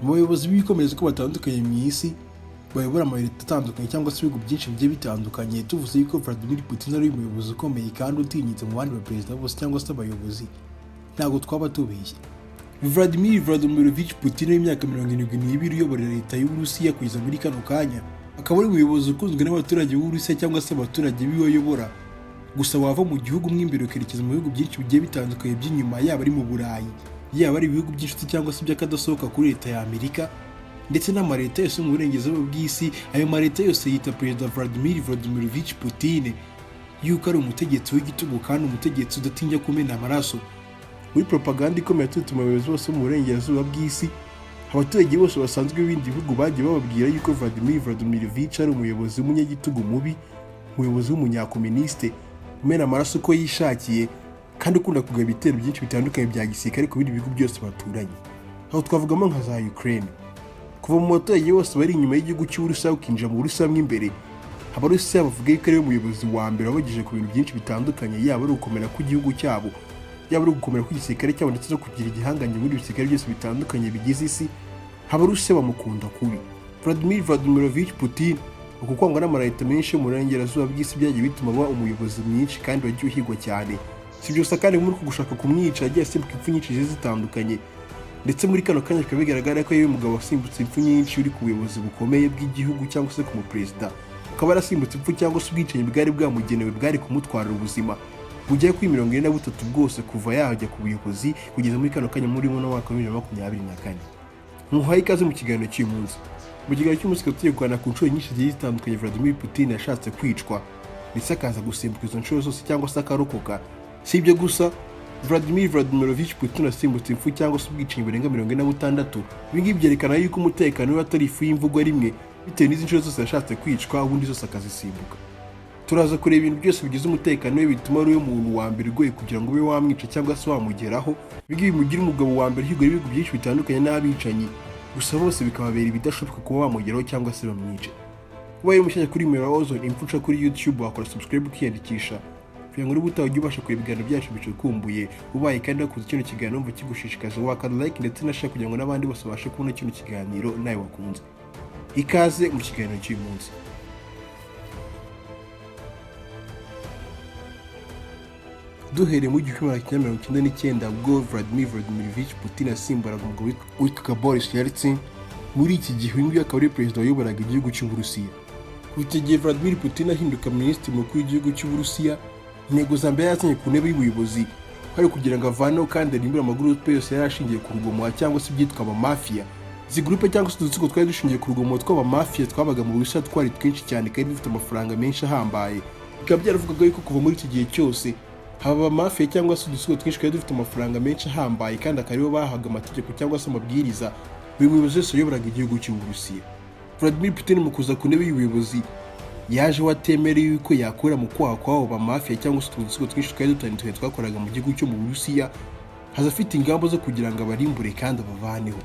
Mu bayobozi b'ibikomerezwa batandukanye mu isi bayobora amaleta atandukanye cyangwa se ibihugu byinshi bigiye bitandukanye, tuvuze yuko Vladimir Putin ari umuyobozi ukomeye kandi utinyitse mu bandi baperezida bose cyangwa se abayobozi, ntabwo twaba tubeshye. Vladimir Vladimirovich Putin w'imyaka 72 uyobora leta y'Uburusiya kugeza muri kano kanya, akaba ari umuyobozi ukunzwe n'abaturage b'Uburusiya cyangwa se abaturage b'iwe ayobora. Gusa wava mu gihugu mo imbere ukerekeza mu bihugu byinshi bigiye bitandukanye by'inyuma, yaba ari mu Burayi, yaba ari ibihugu by'inshuti cyangwa se by'akadasohoka kuri leta ya Amerika, ndetse n'amaleta yose yo mu burengerazuba bw'isi, ayo maleta yose yita Perezida Vladimir Vladimirovich Putin yuko ari umutegetsi w'igitugu kandi umutegetsi udatinya kumena amaraso. Muri propaganda ikomeye yaturutse mu bayobozi bose bo mu burengerazuba bw'isi, abaturage bose basanzwe b'ibindi bihugu bagiye bababwira yuko Vladimir Vladimirovich ari umuyobozi w'umunyagitugu mubi, umuyobozi w'umunyakoministe umena amaraso uko yishakiye kandi ukunda kugaba ibitero byinshi bitandukanye bya gisirikare ku bindi bihugu byose baturanye. Aho twavugamo nka za Ukraine. Kuva mu baturage bose bari inyuma y'igihugu cy'Uburusiya ukinjira mu Burusiya mo imbere, Abarusiya bavuga yuko ariwe muyobozi wa mbere wabagejeje ku bintu byinshi bitandukanye, yaba ari ugukomera kw'igihugu cyabo, yaba ari ugukomera kw'igisirikare cyabo, ndetse no kugira igihangange muri ibisirikare byose bitandukanye bigize isi. Abarusiya bamukunda kubi. Vladimir Vladimirovich Putin, uku kwangwa n'amaleta menshi yo mu burengerazuba bw'isi byagiye bituma aba umuyobozi mwinshi kandi wagiye uhigwa cyane. Si ibyo gusa kandi, muri uku gushaka kumwica yagiye asimbuka impfu nyinshi zigiye zitandukanye, ndetse muri kano kanya bikaba bigaragara ko ari umugabo wasimbutse impfu nyinshi uri ku buyobozi bukomeye bw'igihugu cyangwa se ku muperezida, akaba yarasimbutse impfu cyangwa se ubwicanyi bwari bwamugenewe bwari kumutwarira ubuzima bugera kuri 43 bwose kuva yajya ku buyobozi kugeza muri kano kanya muri uno mwaka wa 2024. Muhaye ikaze mu kiganiro cy'uyu munsi. Mu kiganiro cy'umunsi tukaba tugiye kuganira ku nshuro nyinshi zigiye zitandukanye Vladimir Putin yashatse kwicwa ndetse akaza gusimbuka izo nshuro zose cyangwa se akarokoka. Si ibyo gusa, Vladimir Vladimirovich Putin asimbutse impfu cyangwa se ubwicanyi burenga 46. Ibi ngibi byerekana yuko umutekano we atari ifu y'imvugo rimwe, bitewe n'izi nshuro zose yashatse kwicwa ubundi zose akazisimbuka. Turaza kureba ibintu byose bigize umutekano we bituma ari we muntu wa mbere ugoye kugira ngo ube wamwica cyangwa se wamugeraho. Ibi ngibi bimugira umugabo wa mbere uhigwa n'ibihugu byinshi bitandukanye n'abicanyi, gusa bose bikababera ibidashoboka kuba bamugeraho cyangwa se bamwice. Ubaye mushyashya kuri Mera Ozone Imfuca kuri YouTube, wakora subscribe ukiyandikisha kugira ngo niba utaha ujye ubasha kureba ibiganiro byacu bicukumbuye. Ubaye kandi wakunze kino kiganiro, wumva kigushishikaje, wakanda like ndetse na share kugira ngo n'abandi bose babashe kubona kino kiganiro nawe wakunze. Ikaze mu kiganiro cy'uyu munsi. Duhereye mu 1999 ubwo Vladimir Vladimirovich Putin yasimburaga umugabo witwaga Boris Yeltsin. Muri iki gihe uyu nguyu akaba ari perezida wayoboraga igihugu cy'Uburusiya. Kuva icyo gihe Vladimir Putin ahinduka minisitiri mukuru w'igihugu cy'Uburusiya, intego za mbere yazanye ku ntebe y'ubuyobozi hari kugira ngo avaneho kandi arimbure amagurupe yose yari ashingiye ku rugomo cyangwa se ibyitwa abamafiya. Izi gurupe cyangwa se udutsiko twari dushingiye ku rugomo tw'abamafiya twabaga mu Burusiya twari twinshi cyane kandi dufite amafaranga menshi ahambaye. Bikaba byaravugaga yuko kuva muri iki gihe cyose haba abamafiya cyangwa se udutsiko twinshi twari dufite amafaranga menshi ahambaye kandi akaba aribo bahaga amategeko cyangwa se amabwiriza buri muyobozi wese wayoboraga igihugu cy'Uburusiya. Vladimir Putin mu kuza ku ntebe y'ubuyobozi yaje watemera yuko yakura mu kwaha kw'abo bamafiya cyangwa se utu dutsiko twinshi twari dutandukanye twakoraga mu gihugu cyo mu Burusiya, haza afite ingamba zo kugira ngo abarimbure kandi abavaneho.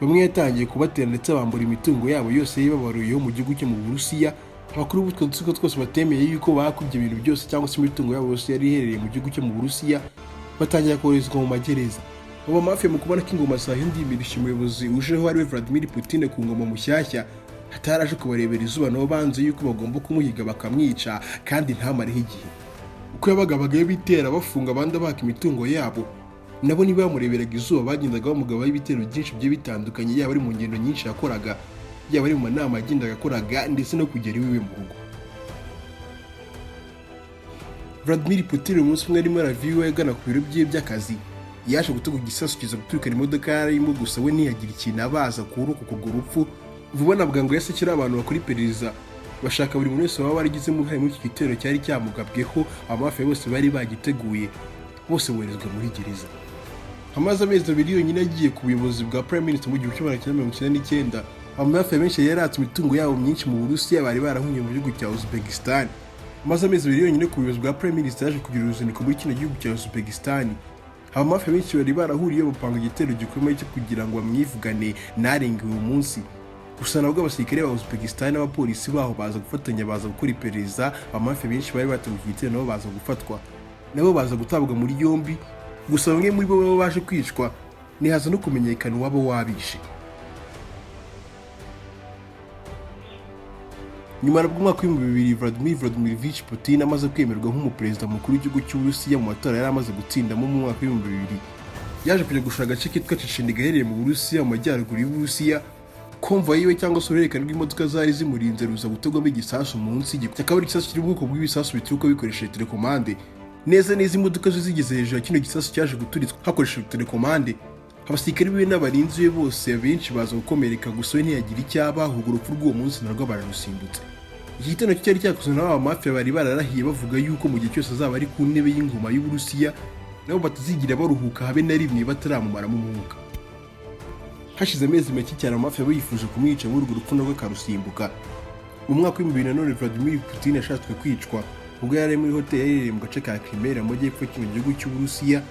Bamwe yatangiye kubatera ndetse bambura imitungo yabo yose yababaruyeho mu gihugu cyo mu Burusiya. Abakuru b'utwo dutsiko twose batemeye yuko bakubye ibintu byose cyangwa se imitungo yabo yose yari iherereye mu gihugu cyo mu Burusiya batangira koherezwa mu magereza. Abo bamafiya mu kubona ko ingoma zahinduye imirishyo, umuyobozi ujeho ariwe Vladimir Putin ku ngoma mushyashya ataraje kubarebera izuba, nabo banze yuko bagomba kumuhiga bakamwica kandi ntamareho igihe. Uko yabagabagayo bitera bafunga abandi abaka imitungo yabo, nabo niba bamureberaga izuba bagendaga bamugabaho ibitero byinshi bigiye bitandukanye, yaba ari mu ngendo nyinshi yakoraga, yaba ari mu manama yagendaga akoraga, ndetse no kugera iwe mu rugo. Vladimir Putin umunsi umwe arimo arava iwe agana ku biro bye by'akazi, yaje gutega igisasu kiza guturikana imodoka yarimo, gusa we ntiyagira ikintu abaza kurokoka urwo rupfu. Vuba na bwangu yahise ashyiraho abantu bakora iperereza, bashaka buri muntu wese waba waragizemo uruhare muri iki gitero cyari cyamugabweho. Abamafiya bose bari bagiteguye bose boherezwa muri gereza. Amaze amezi 2 yonyine agiye ku buyobozi bwa Prime Minister mu 1999, abamafiya benshi yari yaratse imitungo yabo myinshi mu Burusiya bari barahungiye mu gihugu cya Uzbekistan. Amaze amezi 2 yonyine ku buyobozi bwa Prime Minister, yaje kugira uruzinduko muri kino gihugu cya Uzbekistan. Abamafiya benshi bari barahuriye bapanga igitero gikomeye cyo kugira ngo bamwivugane ntarenge uyu munsi. Gusa nabwo abasirikare ba Uzbekistan n'abapolisi baho baza gufatanya, baza gukora iperereza. Abamafiya benshi bari bateguye igitero nabo baza gufatwa, nabo baza gutabwa muri yombi. Gusa bamwe muri bo baba baje kwicwa, ntihaza no kumenyekana uwaba wabishe. Nyuma nabwo, umwaka w'2000, Vladimir Vladimirovich Putin amaze kwemerwa nk'umuperezida mukuru w'igihugu cy'Uburusiya mu matora yari amaze gutsindamo mu mwaka w'2000, yaje kujya gushaka agace kitwa Chechnya gaherereye mu Burusiya, mu majyaruguru y'Uburusiya. Convoy yiwe cyangwa se uruhererekane rw'imodoka zari zimurinze ruza gutegwamo igisasu munsi, kikaba ari igisasu kiri mu bwoko bw'ibisasu bituruka bikoresheje telekomande. Neza neza imodoka zo zigeze hejuru ya kino gisasu cyaje guturitswa hakoreshejwe telekomande, abasirikare biwe n'abarinzi be bose benshi baza gukomereka, gusa we ntiyagira icyaba. Ahubwo urupfu rw'uwo munsi narwo bararusimbutse. Iki gitero cyari cyakozwe n'aba mafia bari bararahiye bavuga yuko mu gihe cyose azaba ari ku ntebe y'ingoma y'Uburusiya, nabo batazigira baruhuka habe na rimwe bataramumaramo umwuka. Hashize amezi make cyane mafia bifuje kumwica muri urwo rupfu narwo akarusimbuka. Mu mwaka w'2000 nanone, Vladimir Putin yashatswe kwicwa ubwo yari ari muri hoteli iherereye mu gace ka Crimea mu majyepfo y'kino gihugu cy'Uburusiya.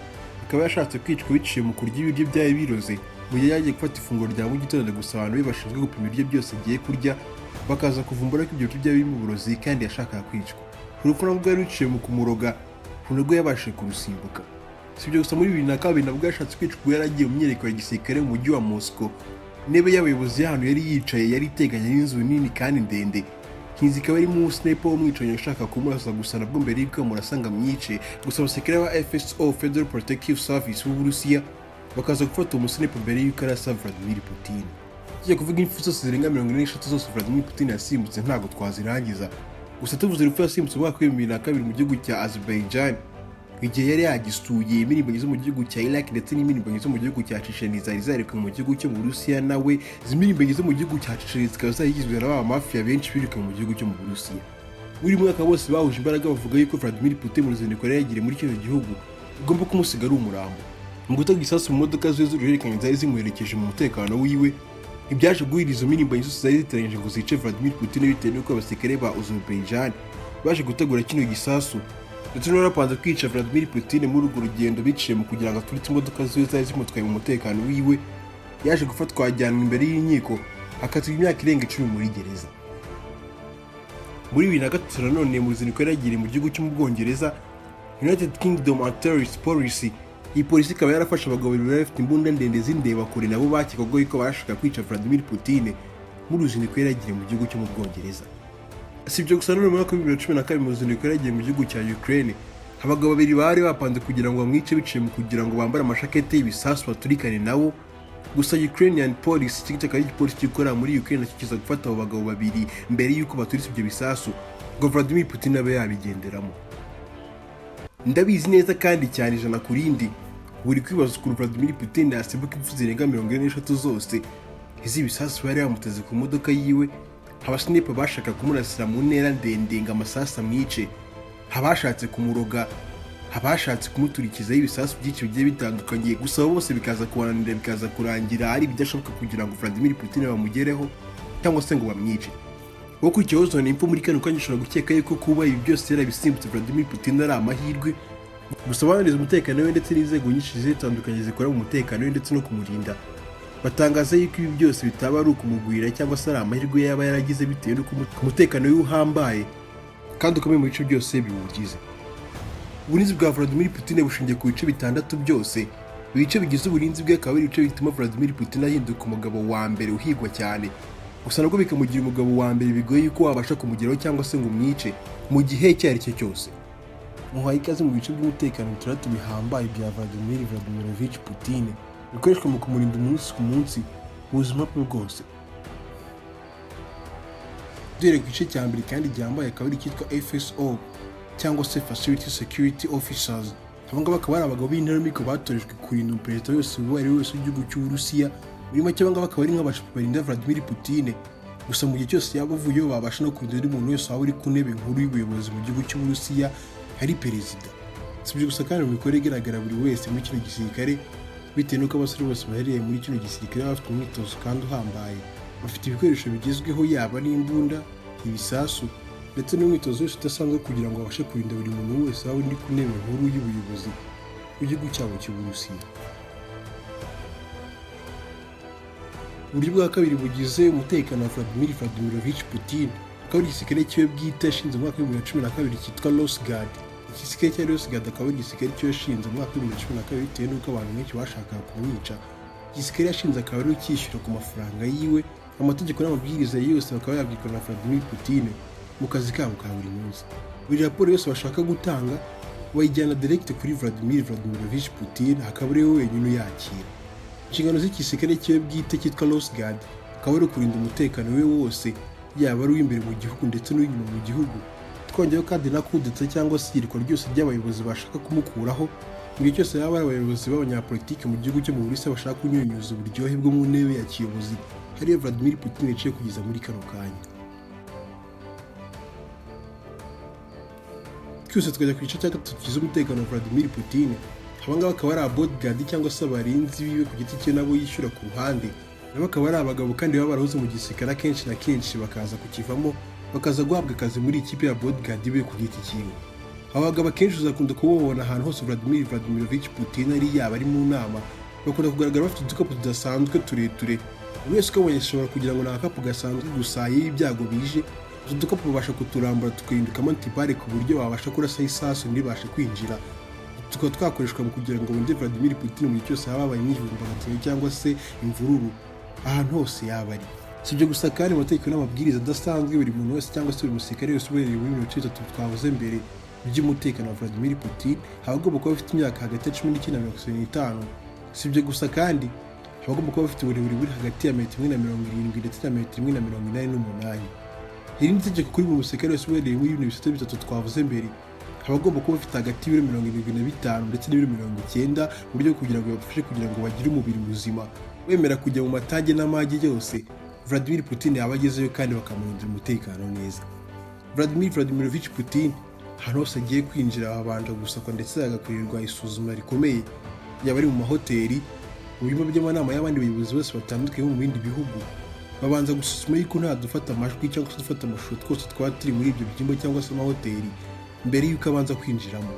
Akaba yashatse kwicwa biciye mu kurya ibiryo byari biroze mu gihe yagiye gufata ifunguro rya mu gitondo, gusa abantu be bashinzwe gupima ibiryo byose agiye kurya bakaza kuvumbura ko ibyo biryo byari birimo uburozi kandi yashakaga kwicwa. Urupfu nabwo rwari ruciye mu kumuroga, nabwo yabashije kurusimbuka. Si ibyo gusa, muri 2002 nabwo yashatse kwicwa ubwo yari agiye mu myiyereko ya gisirikare mu mujyi wa Moscow. Intebe y'abayobozi y'ahantu yari yicaye yari iteganye n'inzu nini kandi ndende. Inzu ikaba irimo sniper w'umwicanyi ushaka kumurasa, gusa nabwo mbere y'uko amurasa ngo amwice, gusa abasirikare ba FSO, Federal Protective Service b'Uburusiya, bakaza gufata uwo musniper mbere y'uko arasa Vladimir Putin. Tugiye kuvuga impfu zose zirenga 43 zose Vladimir Putin yasimbutse, ntabwo twazirangiza. Gusa tuvuze urupfu yasimbutse mu mwaka w'2002 mu gihugu cya Azerbaijan igihe yari yagisuye, imirimbanyi zo mu gihugu cya Iraq ndetse n'imirimbanyi zo mu gihugu cya Chechnya zari zarekuwe mu gihugu cyo mu Burusiya nawe. Izi mirimbanyi zo mu gihugu cya Chechnya zikaba zari zigizwe na ba mafia benshi birukanwe mu gihugu cyo mu Burusiya. Buri mwaka bose bahuje imbaraga bavuga yuko Vladimir Putin mu ruzinduko yari yagiriye muri kino gihugu igomba kumusiga ari umurambo. Mu gutega igisasu mu modoka ziwe z'uruhererekane zari zimuherekeje mu mutekano wiwe, ntibyaje guhira izo mirimbanyi zose zari ziteranyije ngo zice Vladimir Putin, bitewe n'uko abasirikare ba Azerbaijan baje gutegura kino gisasu ndetse n'uwarapanze kwica Vladimir Putin muri urwo rugendo biciye mu kugira ngo aturitse imodoka ziwe zari zimutwaye mu mutekano wiwe, yaje gufatwa ajyanwa imbere y'inkiko, akatirwa imyaka irenga 10 muri gereza. Muri 2003 nanone, mu ruzinduko yari yagiriye mu gihugu cyo mu Bwongereza, United Kingdom and Terrorist Police, iyi polisi ikaba yarafashe abagabo babiri bari bafite imbunda ndende z'indebakure, nabo bakekwaga yuko bashaka kwica Vladimir Putin muri ruzinduko yari yagiriye mu gihugu cyo mu Bwongereza. Si ibyo gusa, none mu mwaka w'2012, mu ruzinduko yari yagiye mu gihugu cya Ukraine, abagabo babiri bari bapanze kugira ngo bamwice biciye mu kugira ngo bambare amashakete y'ibisasu baturikane nabo. Gusa Ukrainian Police, iki kikaba ari igipolisi gikorera muri Ukraine, nacyo kiza gufata abo bagabo babiri mbere y'uko baturitse ibyo bisasu ngo Vladimir Putin abe yabigenderamo. Ndabizi neza kandi cyane ijana ku rindi, buri kwibaza ukuntu Vladimir Putin yasimbuka impfu zirenga 43 zose iz'ibisasu bari bamuteze ku modoka yiwe, abasniper bashaka kumurasira mu ntera ndende ngo amasasu amwice, abashatse kumuroga, abashatse kumuturikizaho ibisasu byinshi bigiye bitandukanye, gusa abo bose bikaza kubananira, bikaza kurangira ari ibidashoboka kugira ngo Vladimir Putin bamugereho cyangwa se ngo bamwice. Wowe kuri icyo impfu muri kano kanya ushobora gukeka yuko kuba ibi byose yarabisimbutse Vladimir Putin ari amahirwe. Gusa abananiza umutekano we ndetse n'inzego nyinshi zigiye zitandukanye zikora mu mutekano we ndetse no kumurinda batangaza yuko ibi byose bitaba ari ukumugwira cyangwa se ari amahirwe yaba yaragize, bitewe n'uko umutekano we uhambaye kandi ukomeye mu bice byose biwugize. Uburinzi bwa Vladimir Putin bushingiye ku bice bitandatu byose. Ibice bigize uburinzi bwe akaba ari ibice bituma Vladimir Putin ahinduka umugabo wa mbere uhigwa cyane, gusa nabwo bikamugira umugabo wa mbere bigoye yuko wabasha kumugeraho cyangwa se ngo umwice mu gihe icyo ari cyo cyose. Muhaye ikaze mu bice by'umutekano bitandatu bihambaye bya Vladimir Vladimirovich Putin bikoreshwa mu kumurinda umunsi ku munsi mu buzima bwe bwose. Duhereye ku gice cya mbere kandi gihambaye, akaba ari icyitwa FSO cyangwa se Facility Security Officers. Aba ngaba akaba ari abagabo b'intarumikwa batorejwe kurinda umuperezida wese uwo ari we wese w'igihugu cy'Uburusiya. Muri make, aba ngaba akaba ari nk'abashupi barinda Vladimir Putin, gusa mu gihe cyose yaba avuyeho babasha no kurinda undi muntu wese waba uri ku ntebe nkuru y'ubuyobozi mu gihugu cy'Uburusiya, ari perezida. Si ibyo gusa kandi, mu mikorere igaragara buri wese muri kino gisirikare, bitewe n'uko abasore bose baherereye muri kino gisirikare baba bafite umwitozo kandi uhambaye, bafite ibikoresho bigezweho, yaba n'imbunda, ibisasu ndetse n'umwitozo wese udasanzwe, kugira ngo babashe kurinda buri muntu wese waba uri ku ntebe nkuru y'ubuyobozi bw'igihugu cyabo cy'Uburusiya. Uburyo bwa kabiri bugize umutekano wa Vladimir Vladimirovich Putin akaba ari igisirikare cyiwe bwite yashinze mu mwaka w'2012 cyitwa Rosguard. Igisirikare cya Rosguard akaba ari igisirikare cyo yashinze mu mwaka w'2012 bitewe n'uko abantu benshi bashakaga kumwica. Igisirikare yashinze akaba ari cyishyura ku mafaranga yiwe. Amategeko n'amabwiriza yose bakaba yabwirwa na Vladimir Putin mu kazi kabo ka buri munsi. Buri raporo yose bashaka gutanga bayijyana direct kuri Vladimir Vladimirovich Putin, akaba ari we wenyine uyakira. Inshingano z'igisirikare cyiwe bwite cyitwa Rosguard akaba ari ukurinda umutekano we wose, yaba ari uw'imbere mu gihugu ndetse n'uw'inyuma mu gihugu. Twongeyeho kandi na kudeta cyangwa se iyirikwa ryose ry'abayobozi bashaka kumukuraho, mu gihe cyose yaba ari abayobozi b'abanyapolitiki mu gihugu cyo mu Burusiya bashaka kunyunyuza uburyohe bwo mu ntebe ya kiyobozi, hariyo Vladimir Putin yicaye kugeza muri kano kanya. Twese tukajya ku gice cya gatatu kigize umutekano wa Vladimir Putin. Aba ngaba akaba ari bodyguard cyangwa se abarinzi biwe ku giti cye, nabo yishyura ku ruhande. Nabo akaba ari abagabo kandi baba barahoze mu gisirikare akenshi na kenshi, bakaza kukivamo, bakaza guhabwa akazi muri ikipe ya bodyguard biwe ku giti cyiwe. Aba bagabo akenshi uzakunda kubabona ahantu hose Vladimir Vladimirovich Putin ari, yaba ari mu nama, bakunda kugaragara bafite udukapu tudasanzwe tureture. Buri wese ukabonye ashobora kugira ngo ni agakapu gasanzwe, gusa iyo ibyago bije, utu dukapu babasha kuturambura tukahindukamo anti-balles, ku buryo babasha kurasaho isasu ntibashe kwinjira. Tukaba twakoreshwa mu kugira ngo barinde Vladimir Putin mu gihe cyose haba habaye imyivumbagatanyo cyangwa se imvururu ahantu hose yaba ari. Si ibyo gusa kandi, mu mategeko n'amabwiriza adasanzwe, buri muntu wese cyangwa se buri musirikare wese ubereye muri 30 twavuze mbere by'umutekano wa Vladimir Putin, aba agomba kuba afite imyaka hagati ya 19 na 75. Si ibyo gusa kandi, aba agomba kuba afite uburebure buri hagati ya metero 1.70 ndetse na metero 1.88. Irindi tegeko kuri buri musirikare wese ubereye muri bino bisate bitatu twavuze mbere, aba agomba kuba afite hagati y'ibiro 75 ndetse n'ibiro 90, mu buryo bwo kugira ngo bibafashe kugira ngo bagire umubiri muzima wemera kujya mu matage n'amage yose Vladimir Putin yaba agezeyo, kandi bakamurindira umutekano neza. Vladimir Vladimirovich Putin ahantu hose agiye kwinjira habanje gusakwa ndetse hagakorerwa isuzuma rikomeye, yaba ari mu mahoteli, mu byumba by'amanama y'abandi bayobozi bose batandukanye bo mu bindi bihugu. Babanza gusuzuma yuko nta dufata amajwi cyangwa se dufata amashusho twose twaba turi muri ibyo byumba cyangwa se amahoteli mbere y'uko abanza kwinjiramo.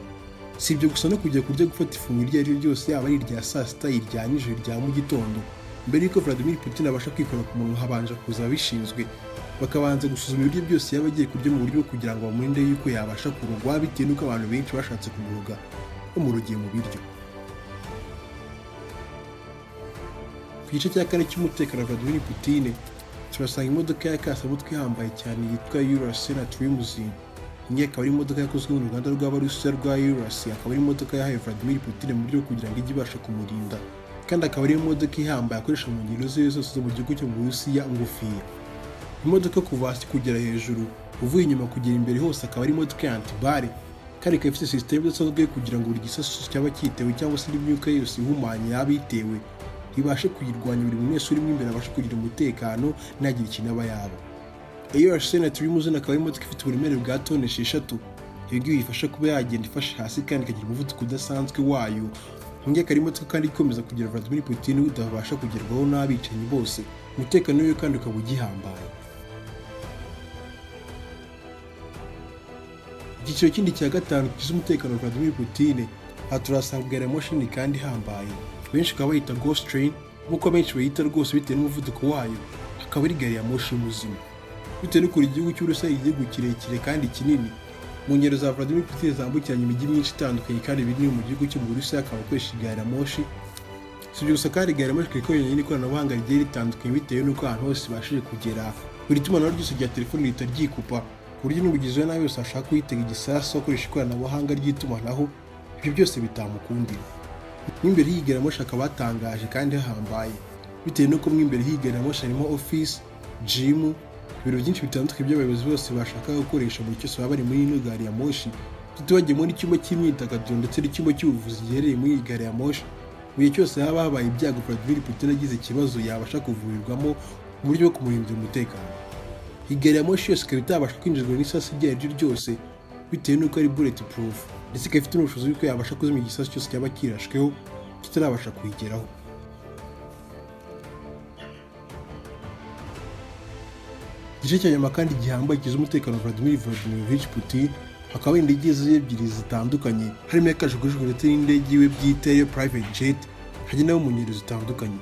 Si ibyo gusa, no kujya kurya, gufata ifunguro iryo ari ryo ryose, yaba ari irya saa sita, irya nijoro, irya mu gitondo, mbere y'uko Vladimir Putin abasha kwikora ku munwa, habanje kuza ababishinzwe, bakabanza gusuzuma ibiryo byose yaba agiye kurya, mu buryo bwo kugira ngo bamurinde yuko yabasha kurogwa, bitewe n'uko abantu benshi bashatse kumuroga bamurogiye mu biryo. Ku gice cya kane cy'umutekano wa Vladimir Putin, turasanga imodoka ya kasamutwe ihambaye cyane yitwa Urus Senat Limousine. Iyi akaba ari imodoka yakozwe mu ruganda rw'Abarusiya rwa Urus, akaba ari imodoka yahawe Vladimir Putin mu buryo bwo kugira ngo ijye ibasha kumurinda, kandi akaba ari imodoka ihambaye akoresha mu ngendo ziwe zose zo mu gihugu cyo mu Burusiya ngufiya. Imodoka kuva hasi kugera hejuru, uvuye inyuma kugera imbere hose, akaba ari imodoka ya anti-balles, kandi ikaba ifite sisiteme idasanzwe yo kugira ngo buri gisasu cyaba cyitewe cyangwa se indi myuka yose ihumanya yaba itewe ibashe kuyirwanya, buri muntu wese urimo imbere abashe kugira umutekano, ntagire ikintu aba yaba. Iyo Senat Limousine akaba ari imodoka ifite uburemere bwa toni 6. Ibi ngibi biyifasha kuba yagenda ifashe hasi kandi ikagira umuvuduko udasanzwe wayo. Iyi akaba ari imodoka kandi ikomeza kugira Vladimir Putin utabasha kugerwaho n'abicanyi bose, umutekano we kandi ukaba ugihambaye. Icyiciro kindi cya gatanu kigize umutekano wa Vladimir Putin, aha turahasanga gari ya moshi nini kandi ihambaye, benshi bakaba bayita Ghost Train nk'uko benshi bayita rwose, bitewe n'umuvuduko wayo. Akaba ari gari ya moshi y'umuzima, bitewe n'ukuntu igihugu cy'Uburusiya ari igihugu kirekire kandi kinini. Mu ngendo za Vladimir Putin zambukiranya imijyi myinshi itandukanye kandi binini mu gihugu cyo mu Burusiya, akaba akoresha gari ya moshi. Si ibyo gusa kandi, gari ya moshi ikaba ikoranye n'ikoranabuhanga rigiye ritandukanye, bitewe n'uko ahantu hose ibashije kugera, buri tumanaho ryose rya telefoni rihita ryikupa, ku buryo n'umugizi wa nabi wese ashaka kuyitega igisasu akoresha ikoranabuhanga ry'itumanaho, ibyo byose bitamukundira. Mo imbere y'iyi gari ya moshi hakaba hatangaje kandi hahambaye, bitewe n'uko mo imbere y'iyi gari ya moshi harimo office, gym, ibiro byinshi bitandukanye by'abayobozi bose bashaka gukoresha mu gihe cyose baba bari muri ino gari ya moshi, tutibagiyemo n'icyumba cy'imyidagaduro ndetse n'icyumba cy'ubuvuzi giherereye muri iyi gari ya moshi. Mu gihe cyose haba habaye ibyago, Vladimir Putin agize ikibazo, yabasha kuvurirwamo mu buryo bwo kumurindira umutekano. Iyi gari ya moshi yose ikaba itabasha kwinjizwa n'isasu iryo ari ryo ryose, bitewe n'uko ari bullet proof, ndetse ikaba ifite n'ubushobozi bw'uko yabasha kuzimya igisasu cyose cyaba kirashweho kitarabasha kuyigeraho. Igice cya nyuma kandi gihambaye kigize umutekano wa Vladimir Vladimirovich Putin, hakaba indege ze ebyiri zitandukanye, harimo iya kajugujugu ndetse n'indege iwe bwite yo private jet, hagenda mu ngendo zitandukanye.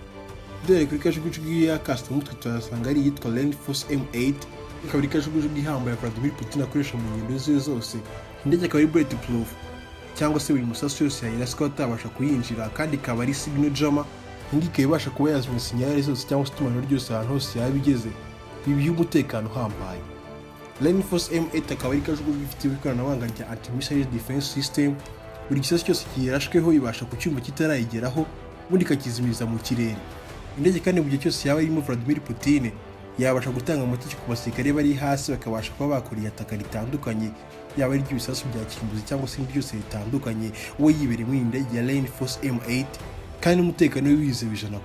Duhereye kuri kajugujugu ya kasamutwe, turasanga ari iyitwa Land Force M8, ikaba ari kajugujugu ihambaye Vladimir Putin akoresha mu ngendo ze zose. Indege akaba ari bullet proof, cyangwa se buri musasu yose yayiraswa atabasha kuyinjira, kandi ikaba ari signal jammer. Iyi ngiyi ikaba ibasha kuba yazimya signal zose cyangwa se itumanaho ryose ahantu hose yaba igeze, ibi biha umutekano uhambaye. Line Force M8 akaba ari kajugujugu ifite ikoranabuhanga rya Anti-Missile Defense System. Buri gisasu cyose kiyirashweho ibasha kucyumva kitarayigeraho, ubundi ikakizimiriza mu kirere. Indege kandi mu gihe cyose yaba irimo Vladimir Putin, yabasha gutanga amategeko ku basirikare bari hasi, bakabasha kuba bakora iyataka ritandukanye, yaba ari iry'ibisasu bya kirimbuzi cyangwa se ibindi byose bitandukanye, we yibereye muri iyi ndege ya Line Force M8, kandi n'umutekano we wizewe 100%.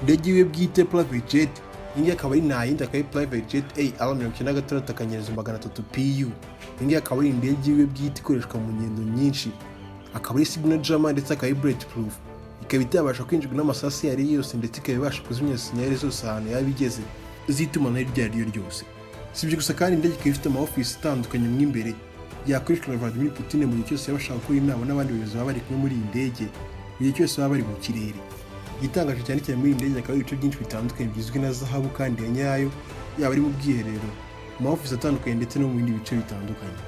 Indege yiwe bwite, private jet, iyi ngiyi akaba ari nta yindi, akaba ari private jet AR 96 *300 PU. Iyi ngiyi akaba ari indege yiwe bwite ikoreshwa mu ngendo nyinshi, akaba ari signal jammer ndetse akaba ari bulletproof, ikaba itabasha kwinjirwa n'amasasu iyo ari yo yose, ndetse ikaba ibasha kuzimya signal zose ahantu yaba igeze z'itumanaho iryo ari ryo ryose. Si ibyo gusa kandi, indege ikaba ifite ama office atandukanye mo imbere yakoreshwa na Vladimir Putin mu gihe cyose yaba ashaka gukora inama n'abandi bayobozi baba bari kumwe muri iyi ndege, mu gihe cyose baba bari mu kirere. Igitangaje cyane cyane muri iyi ndege akaba ari ibice byinshi bitandukanye bigizwe na zahabu kandi ya nyayo, yaba ari mu bwiherero, mu ma office atandukanye ndetse no mu bindi bice bitandukanye.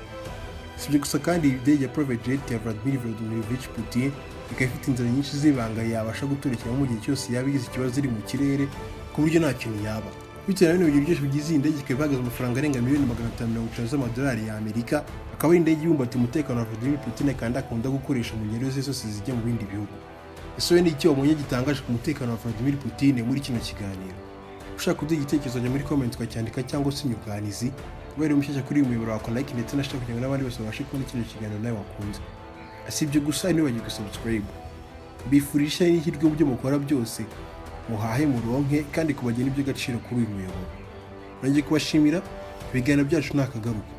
Si ibyo gusa kandi, iyi ndege ya private jet ya Vladimir Vladimirovich Putin ikaba ifite inzira nyinshi z'ibanga yabasha guturikiramo mu gihe cyose yaba igize ikibazo iri mu kirere, ku buryo nta kintu yaba. Bitewe na bino bintu byose bigize iyi ndege, ikaba ihagaze amafaranga arenga miliyoni 550 z'amadolari y'Amerika. Akaba ari indege ibumbatiye umutekano wa Vladimir Putin kandi akunda gukoresha mu ngendo ze zose zijya mu bindi bihugu. Ese wowe ni iki wabonye gitangaje ku mutekano wa Vladimir Putin muri kino kiganiro? Ushaka kuduha igitekerezo, jya muri comment ukacyandika cyangwa se inyunganizi. Ubaye mushyashya kuri uyu muyoboro, wakora like ndetse na share kugira ngo n'abandi bose babashe kubona kino kiganiro nawe wakunze. Si ibyo gusa, ntiwibagirwe subscribe. Mbifurije ishya n'ihirwe mu byo mukora byose, muhahe muronke kandi kubagena iby'agaciro kuri uyu muyoboro. Nongeye kubashimira, ibiganiro byacu ni akagaruka.